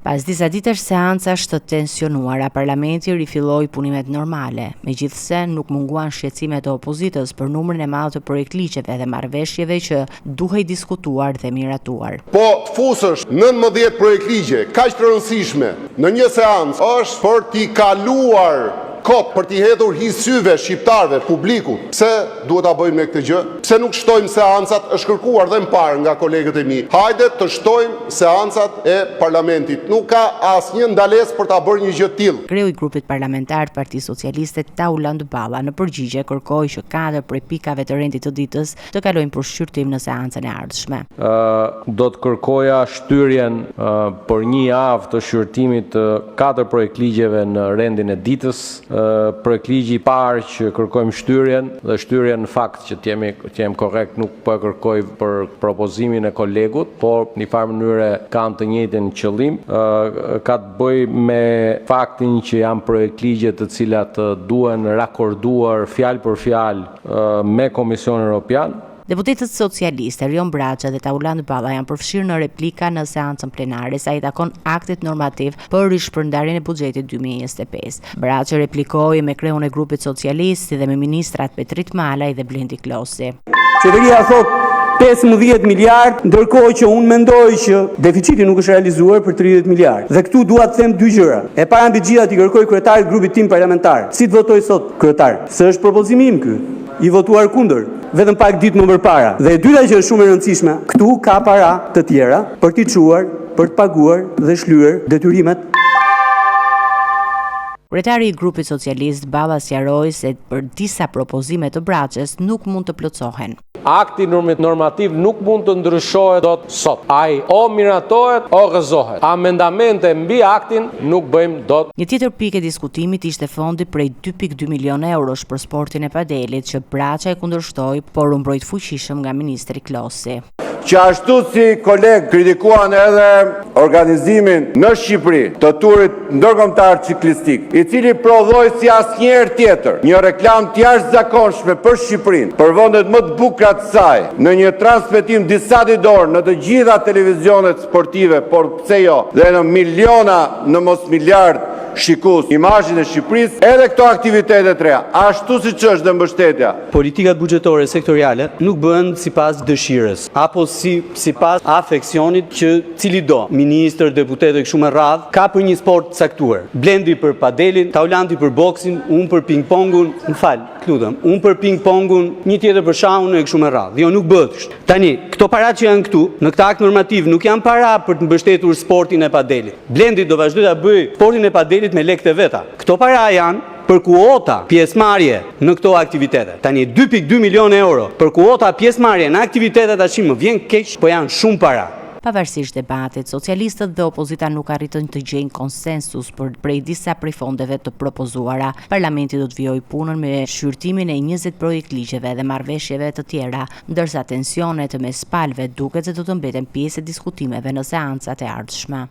Pas disa ditësh seancash të tensionuara, parlamenti rifilloi punimet normale, megjithëse nuk munguan shqetësimet e opozitës për numrin e madh të projektligjeve dhe marrëveshjeve që duhej diskutuar dhe miratuar. Po të fusësh 19 projektligje kaq të rëndësishme në një seancë është për t'i kaluar kot, për t'i hedhur hi syve shqiptarëve, publikut. Pse duhet ta bëjmë ne këtë gjë? Pse nuk shtojmë seancat? Është kërkuar dhe më parë nga kolegët e mi. Hajde të shtojmë seancat e parlamentit. Nuk ka asnjë ndalesë për ta bërë një gjë të tillë. Kreu i grupit parlamentar të Partisë Socialiste, Taulant Balla, në përgjigje kërkoi që katër prej pikave të rendit të ditës të kalojnë për shqyrtim në seancën e ardhshme. Do të kërkoja shtyrjen për një javë të shqyrtimit të katër projektligjeve në rendin e ditës. Projektligji i parë që kërkojmë shtyrjen dhe shtyrjen në fakt që të jemi të jem korrekt nuk po e kërkoj për propozimin e kolegut, por në një farë mënyre kanë të njëjtin qëllim, ka të bëjë me faktin që janë projektligje të cilat duhen rakorduar fjalë për fjalë me Komisionin Europian. Deputetët socialistë, Erion Braçe dhe Taulant Balla janë përfshirë në replika në seancën plenare sa i takon aktit normativ për rishpërndarjen e buxhetit 2025. Braçe replikoi me kreun e grupit socialist si dhe me ministrat Petrit Malaj dhe Blendi Klosi. Qeveria thotë 15 miliard, ndërkohë që unë mendoj që deficiti nuk është realizuar për 30 miliard. Dhe këtu dua të them dy gjëra. E para mbi të gjitha t'i kërkoj kryetarit të grupit tim parlamentar, si të votoj sot kryetar, se është propozimi im ky, i votuar kundër vetëm pak ditë më përpara. Dhe e dyta që është shumë e rëndësishme, këtu ka para të tjera për t'i çuar, për të paguar dhe shlyer detyrimet. Kryetari i grupit socialist Balla sqaroi se për disa propozime të Braçes nuk mund të plotësohen. Akti normativ nuk mund të ndryshohet dot sot. Ai o miratohet o rrëzohet. Amendamente mbi aktin nuk bëjmë dot. Një tjetër pikë e diskutimit ishte fondi prej 2.2 milionë eurosh për sportin e padelit që Braçe e kundërshtoi, por u mbrojt fuqishëm nga ministri Klosi. Që ashtu si kolegë kritikuan edhe organizimin në Shqipëri të turit ndërkombëtar ciklistik, i cili prodhoi si asnjëherë tjetër një reklamë të jashtëzakonshme për Shqipërinë, për vendet më të bukura të saj, në një transmetim disa ditor në të gjitha televizionet sportive, por pse jo, dhe në miliona në mos miliard shikues imazhin e Shqipërisë, edhe këto aktivitete të reja, ashtu siç është dhe mbështetja. Politikat buxhetore sektoriale nuk bëhen sipas dëshirës apo si sipas afeksionit që cilido ministër, deputet e kështu me radhë ka për një sport të caktuar. Blendi për padelin, Taulanti për boksin, unë për ping-pongun, më fal, të lutem, unë për ping-pongun, një tjetër për shahun e kështu me radhë. Jo, nuk bëhet kështu. Tani, këto para që janë këtu, në këtë akt normativ nuk janë para për të mbështetur sportin e padelit. Blendi do vazhdojë ta bëjë sportin e padelit me lekët e veta. Këto para janë për kuota pjesëmarrje në këto aktivitete. Tani 2.2 milionë euro për kuota pjesëmarrje në aktivitete tash më vjen keq, po janë shumë para. Pavarësisht debatit, socialistët dhe opozita nuk arritën të gjejnë konsensus për prej disa prej fondeve të propozuara. Parlamenti do të vijojë punën me shqyrtimin e 20 projektligjeve dhe marrëveshjeve të tjera, ndërsa tensionet mes palëve duket se do të mbeten pjesë e diskutimeve në seancat e ardhshme.